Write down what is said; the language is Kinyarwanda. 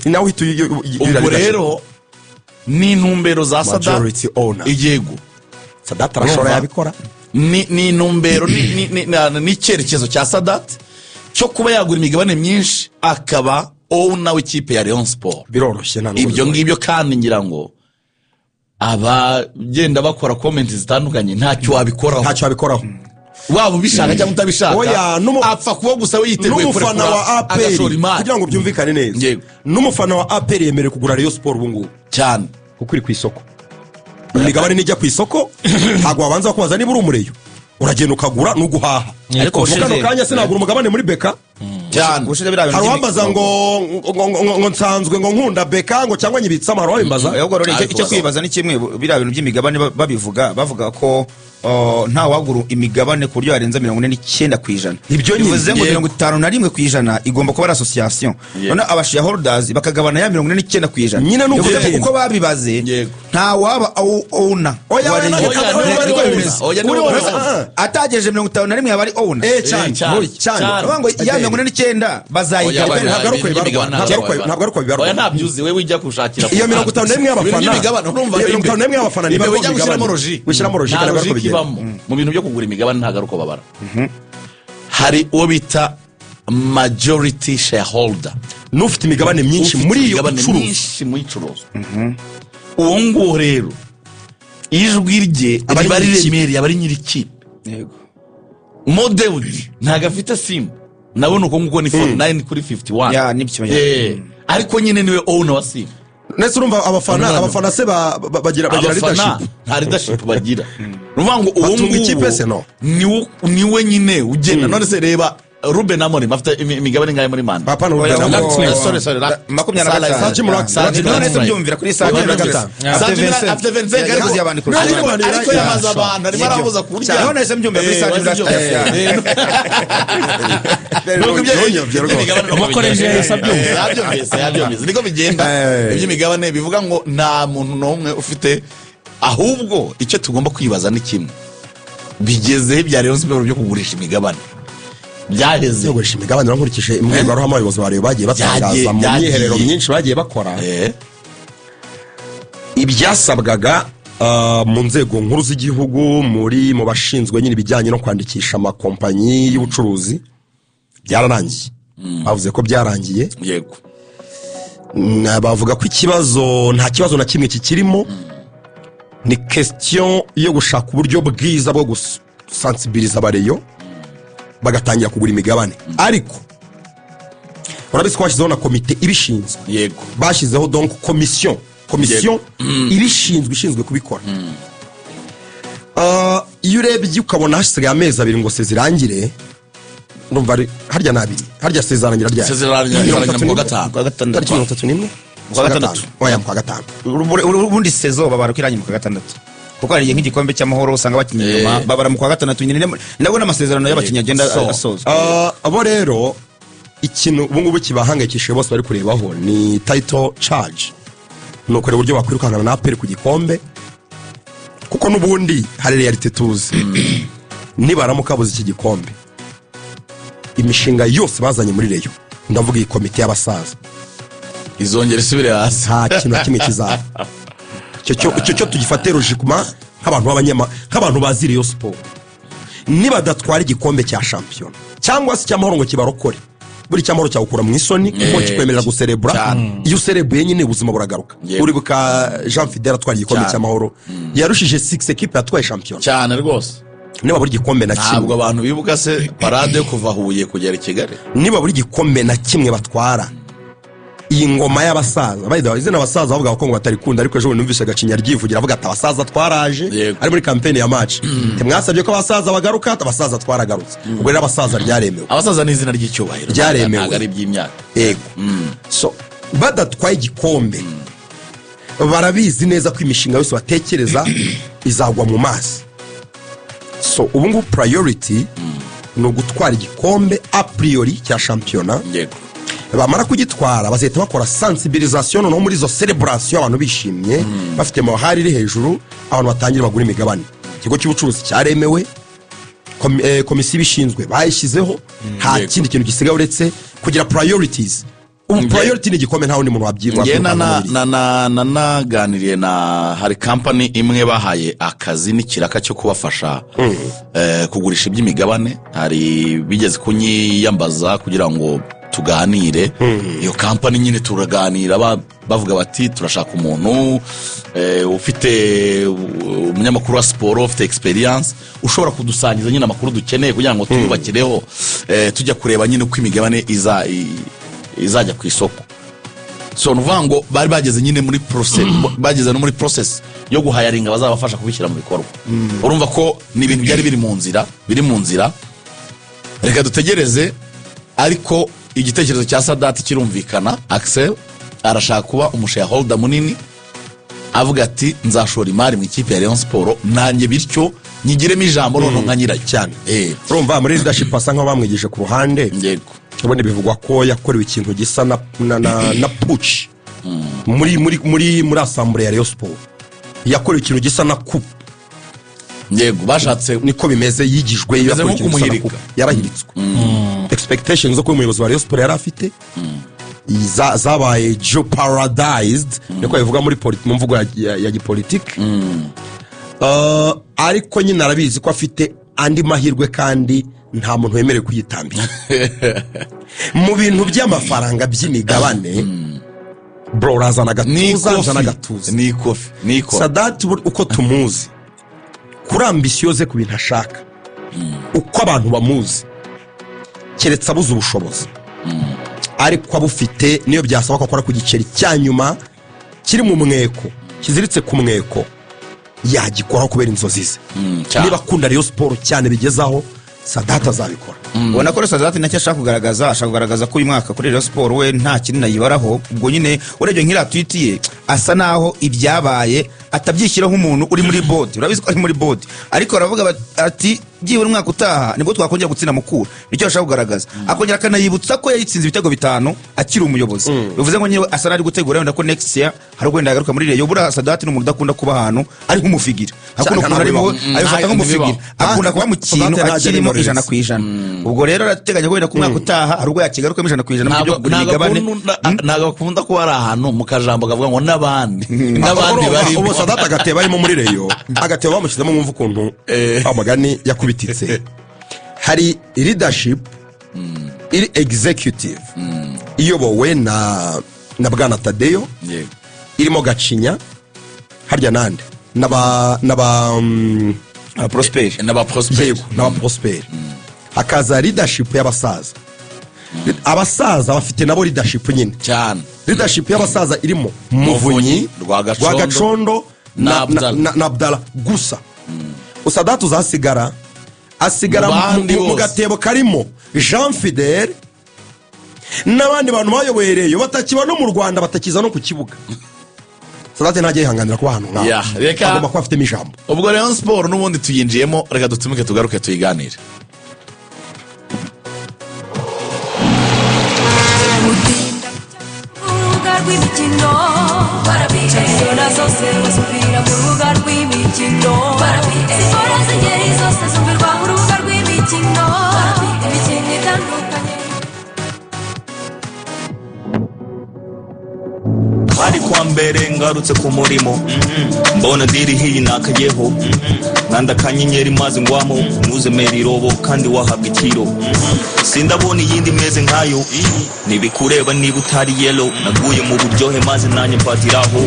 Ni nawe uhita Ubwo rero ni intumbero za Sadati. Majority owner. Yego. Sadati arashobora, Urumva? yabikora. Ni intumbero n'icyerekezo cya Sadati cyo kuba yagura imigabane myinshi, akaba owner w'ikipe ya Rayon Sport. Biroroshye, nta nubwo Ibyo bigoye. ngibyo kandi ngira ngo abagenda bakora comments zitandukanye, ntacyo wabikoraho. Ntacyo wabikoraho. Waba ubishaka cyangwa utabishaka, Oya, apfa kuba gusa we yiteguye n'umufana kurekura wa APR, agashora imari. Kugira ngo byumvikane neza, n'umufana wa APR yemerewe kugura Rayon Sport ubu ngubu, kuko iri ku isoko. Imigabane nijya ku isoko, ntabwo wabanza kubaza niba uri umureyo. Uragenda ukagura n'uguhaha. Ariko Mu kano kanya sinagura umugabane muri BK. Ubushize biriya bintu Hari uwambaza ngo nsanzwe ngo nkunda BK, ngo cyangwa nyibitsamo? Hari uwabimbaza? Ahubwo rero Ariko icyo kwibaza ni kimwe. Biriya bintu by'imigabane babivuga, bavuga ko nta wagura imigabane ku buryo yarenza 49%. Ibyo nyine. Bivuze ngo 51% igomba kuba ari association, noneho aba shareholders bakagabana ya 49%. Nyine ni uko Bivuze ngo bigenda. uko babibaze, nta waba owner Oya, oya, warengeje. oya, Oya, oya, niwe oya, bimeze. Oya, niwe Uri bimeze. owner. Atagejeje 51 yaba ari owner. Cyane. Cyane. Cyane. Cyane. Bavuga ngo ya 49 bazayigabana. Oya, Ntabwo ari uko ibintu bibarwa. by'imigabane Ntabwo ari uko bibarwa. Oya, ntabyo uzi we, wijya gushakira ku Iyo ruhande. 51 y'abafana, Ibintu by'imigabane, urumva iyo 51 y'abafana Imbere ntibarwa ujya gushyiramo imigabane. Logique. Gushyiramo logique, Nta ntabwo ari uko logique bigenda. ibamo mu bintu byo kugura imigabane, ntabwo ari uko babara. Hari uwo bita majority shareholder. N'ufite imigabane myinshi Ufite muri iyo imigabane icuruza. myinshi mu icuruza. Uwo nguwo rero ijwi rye Aba ari riba nyir'ikipe. riremereye, aba ari nyir'ikipe. Mo Dewji ntabwo afite Simba, nabona uko nguko ni 49 kuri 51. Ya, nibyo. Ariko nyine niwe owner wa Simba. Ndetse urumva abafana, abafana se bagira Abafana leadership? nta leadership bagira. Ni ukuvuga ngo uwo Batunga ikipe se, nguwo no? niwe nyine ugenda. None se reba Ruben Amorim, afite imigabane ingahe muri Man? Papa ni Oya, Ruben Amorim. Sorry, sorry, 25. Sir Jim Ratcliffe. Sir Jim None se Ratcliffe. byumvira kuri Sir Jim 25. Ratcliffe. Sir Jim afite 25, ariko Yaguze abantu kurusha abandi. ariko yamaze abantu, arimo arabuza kurya. None se mbyumvira kuri Sir Jim Ratcliffe. Nuko Ntunyobye rwose. iby'imigabane nuko Umukoresha bigenda. yahise abyumva. Yabyumvise, yabyumvise. Niko bigenda. Iby'imigabane bivuga ngo nta muntu n'umwe ufite. Ahubwo icyo tugomba kwibaza ni kimwe: bigezeho ibya Rayon Sport byo kugurisha imigabane byaheze? Kugurisha imigabane, nkurikije imbwirwaruhame abayobozi ba Rayon bagiye batangaza mu myiherero myinshi bagiye bakora, ibyasabwaga mu nzego nkuru z'igihugu, mu bashinzwe nyine ibijyanye no kwandikisha amakompanyi y'ubucuruzi, byararangiye. Bavuze ko byarangiye. Bavuga ko ikibazo, nta kibazo na kimwe kikirimo, ni question yo gushaka uburyo bwiza bwo gusansibiriza abareyo bagatangira kugura imigabane. Ariko urabizi ko bashyizeho na komite ibishinzwe. Bashyizeho donc komisiyo ibishinzwe, ishinzwe kubikora. Iyo urebye ukabona hasigaye amezi 2 ngo sezirangire, ndumva harya ni 2, harya sezarangira ryari? Saison irangira Mirongo mu itatu kwa n'imwe? gatanu. Kwa gatandatu. Tariki 31? Mu kwa gatandatu. Oya, mu kwa gatanu. Ubundi saison babara ko irangiye mu kwa gatandatu, kuko hari igihe nk'igikombe cy'amahoro usanga bakinnye inyuma, babara mu kwa gatandatu nyine, nabwo n'amasezerano y'abakinnyi agenda So, asozwa. Abo rero ikintu ubu ngubu kibahangayikishije bose bari kurebaho ni title charge, ni ukureba uburyo bakwirukankana na APR ku gikombe, kuko n'ubundi hari réalité tuzi: nibaramuka babuze iki gikombe, imishinga yose bazanye muri Rayon, ndavuga iyi komite y'abasaza, Izongera isubire hasi. nta kintu na kimwe kizaba. Icyo cyo tugifate logiquement nk'abantu nk'abantu bazi Rayon Sport. Nibadatwara igikombe cya shampiyona cyangwa se icy'amahoro ngo kibarokore, buri cy'amahoro cyawukura mu isoni kuko kikwemerera guserebura. Iyo userebuye nyine ubuzima buragaruka. Uribuka Jean Fidele atwara igikombe cy'amahoro, yarushije six équipe yatwaye shampiyona. Cyane rwose. Niba buri gikombe na Ntabwo kimwe, abantu bibuka se parade yo kuva Huye kugera i Kigali? niba buri gikombe na kimwe batwara, iyi ngoma y'abasaza, by the way, izina abasaza bavuga ko ngo batarikunda, ariko ejo bundi numvise Gacinya ryivugira avuga ati abasaza twaraje. Ari muri campaign ya match, ntimwasabye ko abasaza bagaruka? Abasaza twaragarutse. Ubwo rero abasaza ryaremewe. Abasaza ni izina ry'icyubahiro. Ryaremewe. Ntabwo ari iby'imyaka. Yego. So badatwaye igikombe, barabizi neza ko imishinga yose batekereza izagwa mu mazi. So ubu ngubu priority ni ugutwara igikombe a priori cya shampiyona. Bamara kugitwara, bazahita bakora sensibilisation. Noneho muri izo celebration, abantu bishimye, bafite morale iri hejuru, abantu batangira bagura imigabane. Ikigo cy'ubucuruzi cyaremewe, komisiyo ibishinzwe bayishyizeho, nta kindi kintu gisigaye uretse kugira priorities. Ubu priority ni igikombe, nta wundi muntu wabyirwa. Njye nanaganiriye na hari company imwe bahaye akazi n'ikiraka cyo kubafasha kugurisha iby'imigabane. Hari bigeze kunyiyambaza kugira ngo tuganire. Iyo company nyine turaganira, bavuga bati turashaka umuntu ufite umunyamakuru wa siporo ufite experience, ushobora kudusangiza nyine amakuru dukeneye kugira ngo tuyubakireho, tujya kureba nyine uko imigabane izajya ku isoko. So ni ukuvuga ngo bari bageze nyine muri process, bageze no muri process yo guhayaringa bazabafasha kubishyira mu bikorwa. Urumva ko ni ibintu byari biri mu nzira, biri mu nzira. Reka dutegereze. Ariko igitekerezo cya Sadati kirumvikana. Axel arashaka kuba umushareholder munini, avuga ati nzashora imari mu ikipe ya Rayon Sport nanjye, bityo nyigiremo ijambo noneho nka nyirayo. Cyane. Urumva muri leadership asa nkaho bamwigije ku ruhande. Ubundi bivugwa ko yakorewe ikintu gisa na putsch muri assemblée ya Rayon Sport. Yakorewe ikintu gisa na coup. Yego, bashatse. Niko bimeze, yigijwe. Bimeze Yakorewe nko ikintu gisa na kumuhirika. coup. Yarahiritswe. Expectations zo kuba umuyobozi wa Rayon Sport yari afite zabaye jeopardized, niko bivuga mu mvugo ya gipolitiki. Ariko nyine arabizi ko afite andi mahirwe, kandi nta muntu wemerewe kuyitambira mu bintu by'amafaranga by'imigabane. Bro, urazana Ni agatuza, nzana ikofi. agatuza. Ni ikofi, ni ikofi. Sadati uko tumuzi kuri ambition ze, ku bintu ashaka, uko abantu bamuzi, keretse abuze ubushobozi. Ariko abufite, niyo byasaba ko akora ku giceri cya nyuma kiri mu mweko, kiziritse ku mweko, yagikoraho kubera inzozi ze. Cyane. Niba akunda Rayon Sport cyane bigezaho, Sadati azabikora. Ubona ko Sadati nacyo ashaka kugaragaza, ashaka kugaragaza ko uyu mwaka kuri Rayon Sport we nta kinini ayibaraho. Ubwo nyine urebye nk'iriya tweet ye, asa naho ibyabaye atabyishyiraho nk'umuntu uri muri board. Urabizi ko ari muri board, ariko aravuga ati byibura umwaka utaha nibwo twakongera gutsinda Mukura. Nicyo ashaka kugaragaza, akongera akanayibutsa ko yayitsinze ibitego 5 akiri umuyobozi. Bivuze ngo nyine asa n'ari gutegura wenda ko next year hari ubwo wenda yagaruka muri Rayon. Buriya Sadati ni umuntu udakunda kuba ahantu ari nk'umufigira, akunda Cyane. ukuntu arimo Ntabwo abifata nk'umufigira, akunda kuba mu Sadati kintu ntajya akirimo ari 100%. Ubwo rero arateganya ko wenda ku mwaka utaha hari ubwo yakigarukamo 100% mu byo kugura Ntabwo imigabane. Ntabwo akunda kuba ari ahantu mu kajambo kavuga ngo n'abandi n'abandi barimo. Ubu Sadati agatebo arimo muri Rayon, agatebo bamushyizemo, mwumva ukuntu amagani yakubititse. Hari leadership iri executive iyobowe na bwana Tadeyo, irimo Gacinya, harya nande, n'aba Prosperi. N'aba Prosper. Yego, n'aba Prosper. Hakaza leadership y'abasaza. Abasaza bafite nabo leadership nyine. Cyane. Leadership y'abasaza irimo Muvunyi, Rwagacondo, Rwagacondo na Abdallah. na Abdallah. Gusa Usadati uzasigara, asigara Mu bandi mu bose. gatebo karimo Jean Fidele n'abandi bantu bayoboye Rayon batakiba no mu Rwanda, batakiza no ku kibuga. Sadati ntajya yihanganira kuba ahantu nk'aho. Yeah, Agomba kuba afitemo ijambo. Ubwo Rayon Sport n'ubundi tuyinjiyemo, reka dutumike tugaruke tuyiganire. Urubuga rw'imikino, shampiyona zose bazumvira mu rubuga rw'imikino, siporo z'ingeri zose zumvirwa mu rubuga rw'imikino, imikino itandukanye. Hari kwa mbere ngarutse ku murimo, mbona diri hiyi nakayeho, nkanda akanyenyeri maze ngwamo, ntuzemere irobo kandi wahabwa ikiro. Sindabona iyindi imeze nkayo, ntibikureba niba utari yelo. Naguye mu buryohe maze nanjye mfatiraho.